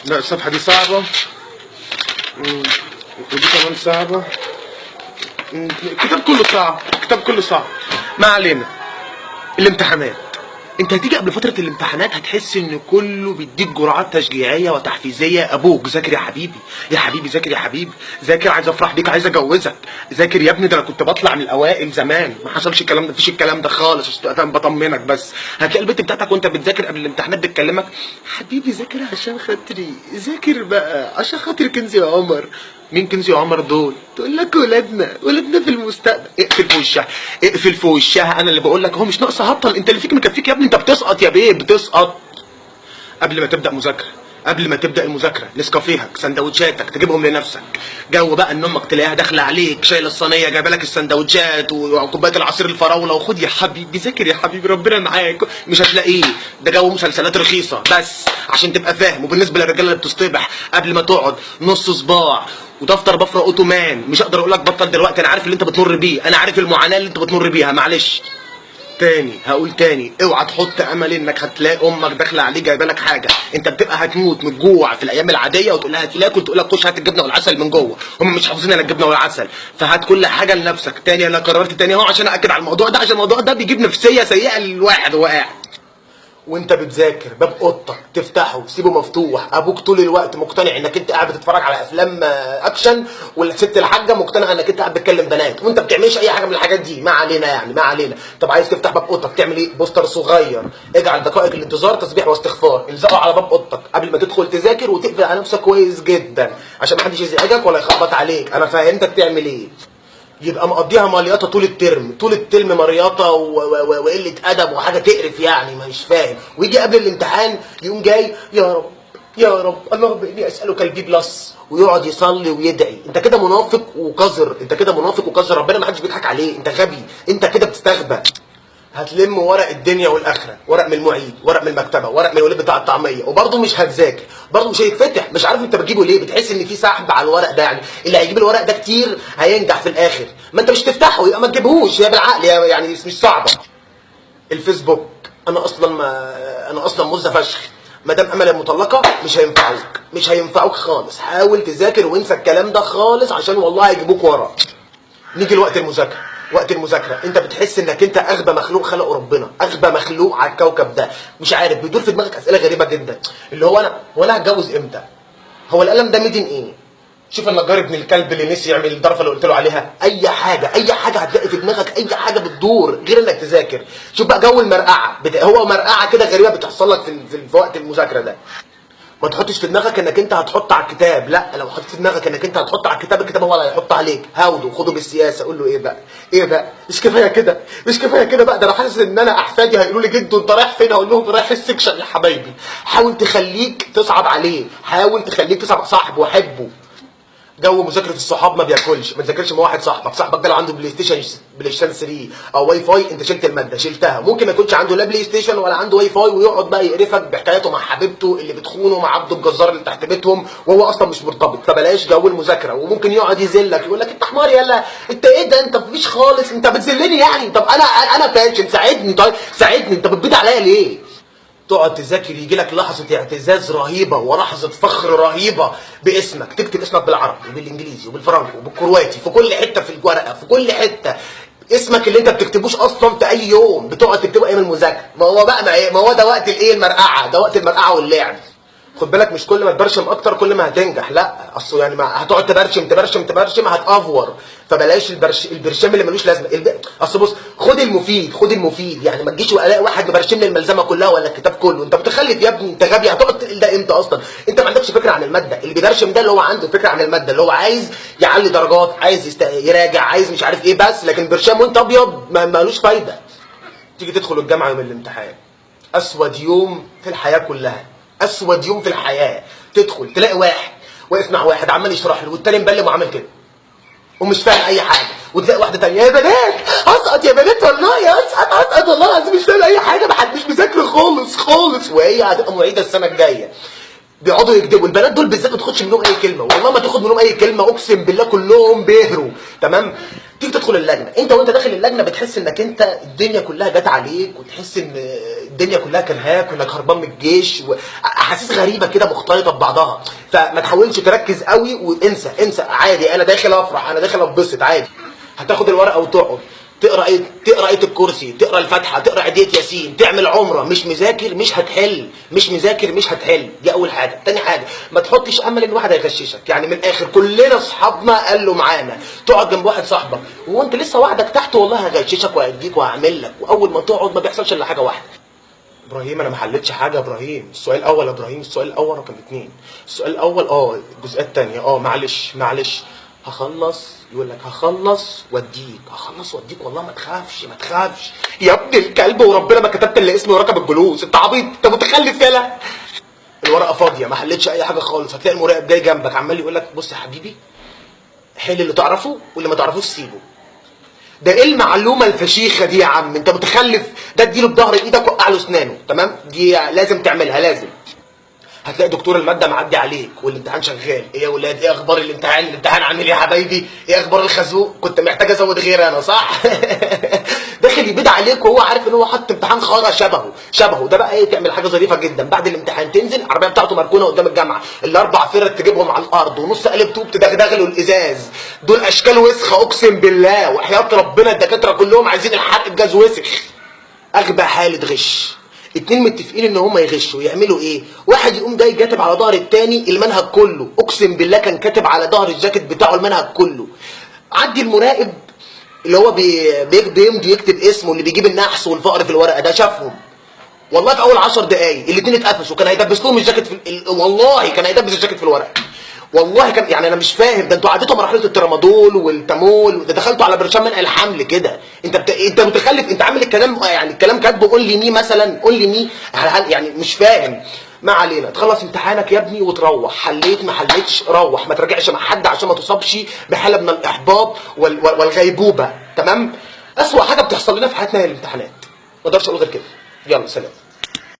لا الصفحة دي صعبة. ودي كمان صعبة. الكتاب كله صعب، الكتاب كله صعب. ما علينا. الامتحانات، انت هتيجي قبل فترة الامتحانات هتحس ان كله بيديك جرعات تشجيعية وتحفيزية. ابوك ذاكر يا حبيبي، يا حبيبي ذاكر يا حبيبي، ذاكر، عايز افرح بيك، عايز اجوزك، ذاكر يا ابني، ده انا كنت بطلع من الاوائل زمان. ما حصلش الكلام ده، مفيش الكلام ده خالص، عشان تبقى فاهم، بطمنك بس. هتلاقي البنت بتاعتك وانت بتذاكر قبل الامتحانات بتكلمك، حبيبي ذاكر عشان خاطري، ذاكر بقى عشان خاطر كنزي يا عمر. مين كنزي وعمر دول؟ تقول لك ولادنا، ولادنا في المستقبل. اقفل في وشها، اقفل في وشها. انا اللي بقول لك اهو، مش ناقصه هطل، انت اللي فيك مكفيك يا ابني، انت بتسقط يا بيه، بتسقط. قبل ما تبدا مذاكرة، قبل ما تبدا المذاكرة، نسكافيهك، سندوتشاتك تجيبهم لنفسك. جو بقى ان امك تلاقيها داخله عليك شايله الصينية جايبه لك السندوتشات وكوبايه العصير الفراوله، وخد يا حبيبي ذاكر يا حبيبي ربنا معاك، مش هتلاقيه. ده جو مسلسلات رخيصة بس عشان تبقى فاهم. وبالنسبة للرجاله اللي بتصطبح قبل ما تقعد نص صباع ودفتر بفرة اوتومان، مش هقدر اقول لك بطل دلوقتي، انا عارف اللي انت بتمر بيه، انا عارف المعاناة اللي انت بتمر بيها. معلش تاني هقول تاني، اوعى تحط امل انك هتلاقي امك داخله عليك جايبه لك حاجة. انت بتبقى هتموت من الجوع في الايام العادية وتقول لها هاتي اكل، تقول لك خش هات الجبنة والعسل من جوه، هم مش حافظين الا الجبنة والعسل، فهات كل حاجة لنفسك. تاني انا قررت تاني اهو عشان اكد على الموضوع ده، عشان الموضوع ده بيجيب نفسية سيئه للواحد وهو قاعد. وانت بتذاكر باب اوضتك تفتحه سيبه مفتوح. ابوك طول الوقت مقتنع انك انت قاعد بتتفرج على افلام اكشن، والست الحاجة مقتنعة انك انت قاعد بتكلم بنات، وانت بتعملش اي حاجة من الحاجات دي. ما علينا يعني، ما علينا. طب عايز تفتح باب اوضتك تعمل ايه؟ poster صغير، اجعل دقائق الانتظار تسبيح واستغفار، الزقه على باب اوضتك قبل ما تدخل تذاكر، وتقفل على نفسك كويس جدا عشان ما حدش يزعجك ولا يخبط عليك. انا فهمتك تعمل ايه. يبقى مقضيها مليطه طول الترم، طول الترم مريطه وقلة ادب وحاجه تقرف يعني، مش فاهم. ويجي قبل الامتحان يقوم جاي يا رب يا رب اللهم اني اسالك ال B plus، ويقعد يصلي ويدعي. انت كده منافق وقذر، انت كده منافق وقذر، ربنا ما حدش بيضحك عليه، انت غبي، انت كده بتستغبى. هتلم ورق الدنيا والاخرة، ورق من المعيد، ورق من المكتبة، ورق من الولاد بتاع الطعمية، وبرضه مش هتذاكر، برضه مش هيتفتح، مش عارف انت بتجيبه ليه، بتحس ان في سحب على الورق ده، يعني اللي هيجيب الورق ده كتير هينجح في الاخر. ما انت مش تفتحه يبقى ما تجيبهوش، يا بالعقل يعني مش صعبة. الفيسبوك، انا اصلا مزه فشخ، مدام امل المطلقة مش هينفعوك، مش هينفعوك خالص. حاول تذاكر وانسى الكلام ده خالص عشان والله هيجيبوك ورا. نيجي لوقت المذاكرة. وقت المذاكرة انت بتحس انك انت اغبى مخلوق خلقه ربنا، اغبى مخلوق على الكوكب ده، مش عارف بيدور في دماغك اسئلة غريبة جدا، اللي هو انا هو انا هتجوز امتى؟ هو القلم ده made in ايه؟ شوف النجار ابن الكلب اللي نسي يعمل الضرفه اللي قلت له عليها. اي حاجة، اي حاجة هتلاقي في دماغك اي حاجة بتدور غير انك تذاكر. شوف بقى جو المرقعه هو مرقعه كده غريبة بتحصل لك في وقت المذاكرة ده. ما تحطش في دماغك انك انت هتحط على الكتاب، لا، لو حطيت في دماغك انك انت هتحط على الكتاب، الكتاب هو اللي هيحط عليك. هاوده خده بالسياسة، قول له ايه بقى، ايه بقى، مش كفاية كده، مش كفاية كده بقى، ده انا حاسس ان انا احفادي هيقولوا لي جدو انت رايح فين، هقول لهم رايح ال section يا حبايبي. حاول تخليك تصعب عليه، حاول تخليك تصعب صاحبه وحبه. جو مذاكرة الصحاب ما بياكلش، ما تذاكرش مع واحد صاحبك، صاحبك ده لو عنده بلاي ستيشن 3 او واي فاي انت شلت المادة، شلتها. ممكن ما يكونش عنده لا بلاي ستيشن ولا عنده واي فاي، ويقعد بقى يقرفك بحكاياته مع حبيبته اللي بتخونه مع عبده الجزار اللي تحت بيتهم وهو اصلا مش مرتبط، فبلاش جو المذاكرة. وممكن يقعد يذلك يقول لك انت حمار، يلا انت ايه ده، انت مفيش خالص، انت بتذلني يعني، طب انا فاشل، ساعدني، طيب ساعدني، انت بتبيض عليا ليه؟ تقعد تذاكر يجي لك لحظة اعتزاز رهيبة ولحظة فخر رهيبة باسمك، تكتب اسمك بالعربي وبالانجليزي وبالفرنكو وبالكرواتي في كل حتة في الورقة، في كل حتة اسمك اللي انت بتكتبوش اصلا في اي يوم بتقعد تكتبه ايام المذاكرة. ما هو بقى ما هو ده وقت الايه، المرقعة، ده وقت المرقعة واللعب. خد بالك مش كل ما تبرشم اكتر كل ما هتنجح، لا، اصل يعني ما هتقعد تبرشم تبرشم تبرشم هتافور، فبلاش البرشام اللي ملوش لازمه. اصل بص، خد المفيد، خد المفيد، يعني ما تجيش والاقي واحد مبرشم لي الملزمه كلها ولا الكتاب كله، انت متخلف يا ابني، انت غبي، هتقعد تقل ده امتى اصلا؟ انت ما عندكش فكرة عن المادة. اللي بيبرشم ده اللي هو عنده فكرة عن المادة، اللي هو عايز يعلي درجات، عايز يراجع، عايز مش عارف ايه بس، لكن برشام وانت ابيض مالوش فايده. تيجي تدخل الجامعة يوم الامتحان، اسود يوم في الحياة كلها، اسود يوم في الحياة. تدخل تلاقي واحد واقف مع واحد عمال يشرح له، والتاني مبلم وعامل كده ومش فاهم اي حاجة، وتلاقي واحدة تانية يا بنات هسقط يا بنات والله هسقط هسقط والله العظيم مش فاهم اي حاجة، ما حدش مذاكر خالص خالص، وهي هتبقى معيده السنة الجاية. بيقعدوا يكذبوا. البنات دول بالذات ما تاخدش منهم اي كلمه، والله ما تاخد منهم اي كلمه، اقسم بالله كلهم بيهروا. تمام؟ تيجي تدخل اللجنه، انت وانت داخل اللجنة بتحس انك انت الدنيا كلها جت عليك، وتحس ان الدنيا كلها كرهاك، وانك هربان من الجيش، واحاسيس غريبة كده مختلطة ببعضها. فما تحاولش تركز قوي، وانسى انسى عادي، انا داخل افرح، انا داخل اتبسط عادي. هتاخد الورقة وتقعد تقرا ايه؟ تقرا ايه؟ الكرسي، تقرا الفاتحه، تقرا عيديه ياسين، تعمل عمره. مش مذاكر مش هتحل، مش مذاكر مش هتحل. دي اول حاجه. تاني حاجه، ما تحطش امل ان واحد هيغششك. يعني من الاخر كلنا اصحابنا قالوا معانا، تقعد جنب واحد صاحبك وانت لسه وحدك تحت، والله هغششك وهديك وهعمل لك، واول ما تقعد ما بيحصلش الا حاجة واحده. ابراهيم انا ما حلتش حاجة يا ابراهيم. السؤال الاول يا ابراهيم، السؤال الاول رقم 2، السؤال الاول الجزئية الثانية معلش معلش هخلص. يقول لك هخلص واديك، هخلص واديك، والله ما تخافش ما تخافش يا ابن الكلب، وربنا ما كتبت الا اسمي ورقم الجلوس. انت عبيط، انت متخلف، يالا. الورقة فاضيه، ما حلتش اي حاجة خالص. هتلاقي المراقب جاي جنبك عمال يقول لك بص يا حبيبي، حل اللي تعرفه واللي ما تعرفوش سيبه. ده ايه المعلومة الفشيخه دي يا عم؟ انت متخلف. ده اديله بظهر ايدك وقع له اسنانه. تمام؟ دي لازم تعملها، لازم. هتلاقي دكتور المادة معدي عليك والامتحان شغال. ايه يا ولاد، ايه اخبار الامتحان؟ الامتحان عامل ايه يا حبايبي؟ ايه اخبار الخازوق؟ كنت محتاج ازود غير انا، صح؟ داخل يبيد عليك وهو عارف ان هو حط امتحان خرا شبهه شبهه. ده بقى ايه؟ تعمل حاجة ظريفة جدا بعد الامتحان، تنزل العربية بتاعته مركونة قدام الجامعه، الاربع فرق تجيبهم على الارض ونص قالب طوب تدغدغ له الازاز. دول اشكال وسخة اقسم بالله، وحياه ربنا الدكاترة كلهم عايزين الحرق بجاز وسخ. اغبى حاله غش، اتنين متفقين ان هما يغشوا، يعملوا ايه؟ واحد يقوم جاي كاتب على ظهر التاني المنهج كله، اقسم بالله كان كاتب على ظهر الجاكيت بتاعه المنهج كله. عدي المراقب اللي هو بيمضي يكتب اسمه، اللي بيجيب النحس والفقر في الورقة ده، شافهم والله في اول 10 دقايق الاتنين اتقفشوا. كان هيدبس لهم الجاكيت في والله كان هيدبس الجاكيت في الورقة، والله كان. يعني انا مش فاهم، ده انتوا عديتوا مرحلة الترامادول والتامول، ده دخلتوا على برشام منع الحمل كده. انت متخلف، انت عامل الكلام يعني الكلام كاتبه قول لي مي مثلا، قول لي مي، يعني مش فاهم. ما علينا، تخلص امتحانك يا ابني وتروح، حليت ما حليتش روح، ما تراجعش مع حد عشان ما تصابش بحاله من الاحباط والغيبوبه. تمام؟ اسوأ حاجة بتحصل لنا في حياتنا هي الامتحانات، ما اقدرش اقول غير كده. يلا سلام.